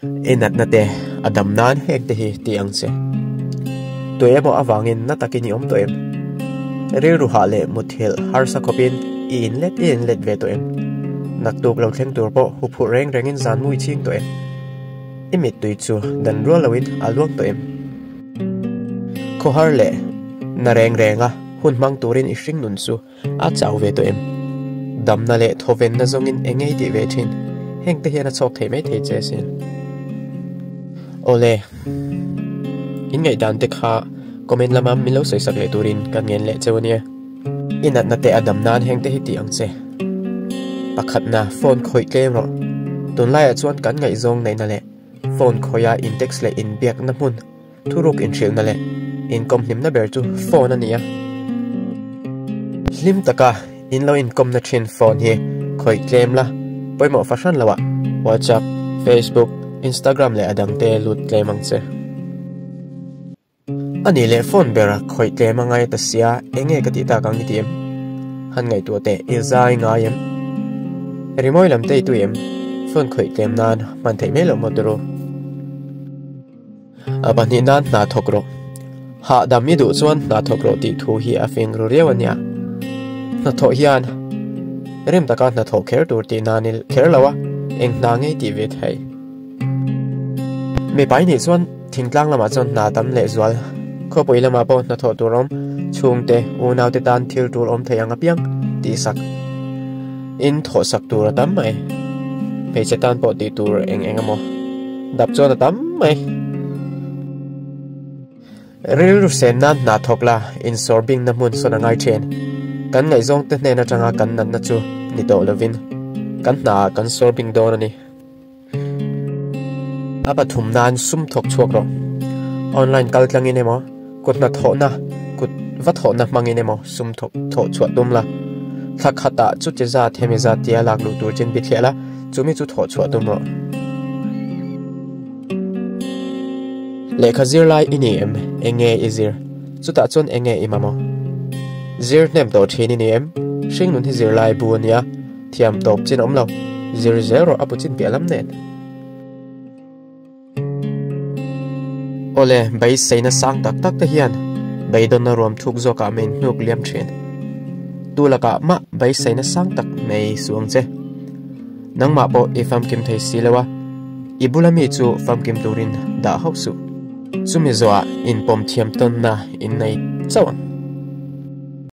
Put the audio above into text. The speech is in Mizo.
I natna te a dam nan heng te hi ti ang che. Tui emaw avangin na takin i awm tawh em? Rilru hah leh muthilh harsa khawpin i inlet i inlet ve tawh em? Naktuk lo thleng tur pawh huphurh reng rengin zan mui ching tawh em? I mittui chu dan rual loin a luang tawh em? Khawhar leh na reng renga hun hmang turin i hring nun chu A chau ve tawh em? Damna leh thawvenna zawngin eng ngei tih ve thin? Heng te hian a chhawk thei mai thei che asin. Awle, in ngaihdan te kha comment lama min lo sawi sak leh turin kan ngen leh cheu ania. I natna te a dam nan heng te hi tih ang che. Pakhatna, phone khawih tlem rawh. Tunlaiah chuan kan ngaihzawng neihna leh phone khawiha in text leh inbiakna hmun Thuruk inhrilhna leh inkawmhlimna ber chu phone a ni a. Hlim taka in lo inkawmna thin phone hi khawih tlem la, pawimawh fahran loah WhatsApp, Facebook, Instagram leh a dangte lut tlem ang che. A nih leh phone bera khawih tlem a ngai ta sia eng nge ka tih tak ang i ti em? Han ngaihtuah teh i zai ngai em? Rimawi lam te i tui em? Phone khawih tlem nan hman theih mai loh maw turu? A pahnih nan hna thawk rawh. Hahdam i duh chuan hna thawk rawh tih thu hi a fing ru riau a nia. Hnathawh hian rim taka hnathawh kher tur tih nan i kher lo a, eng hna ngei tih ve thei. Mipa i nih chuan thingtlang lamah chuan hna tam leh zual. Khawpui lamah pawh hnathawh tur awm, chhungte, unaute tan thil tul awm thei ang apiang tih sak in thawhsak tur a tam mai. Hmeichhe tan pawh tih tur eng eng emaw. Dap chuan a tam mai. Rilru sen nan hna thawk la, insawr bingna hmun sawn a ngai thin. Kan ngaihzawng te hnen atanga kan natna chu ni tawh lovin kan hnaah kan sawr bing dawn a ni. A pathum nan sum thawk chhuak rawh. Online kal tlangin emaw, kut hnathawhna, kut va thawhna hmangin emaw sum thawk thawh chhuah tum la. Thla khatah chuti zat hemi zat tia lak luh tur chin bithliah la, Chumi chu thawh chhuah tum rawh. Lehkha zir lai i ni em? Eng nge i zir? Chutah chuan eng nge i mamawh? Zir hnem tawh thin i ni em? Hringnun hi zir lai bu a nia, thiam tawp chin a awm lo. Zir zel rawh a bu chin piah lam nen. Awle, beiseina sang tak tak te hian beidawnna ruam thuk zawkah min hnuk liam thin. Tu lakah mah beiseina sang tak nei suh ang che. Nangmah pawh i famkim thei si lo a, i bula mi chu famkim turin dah hauh suh. Chumi zawhah inpawm thiam tawnna in nei chauh ang.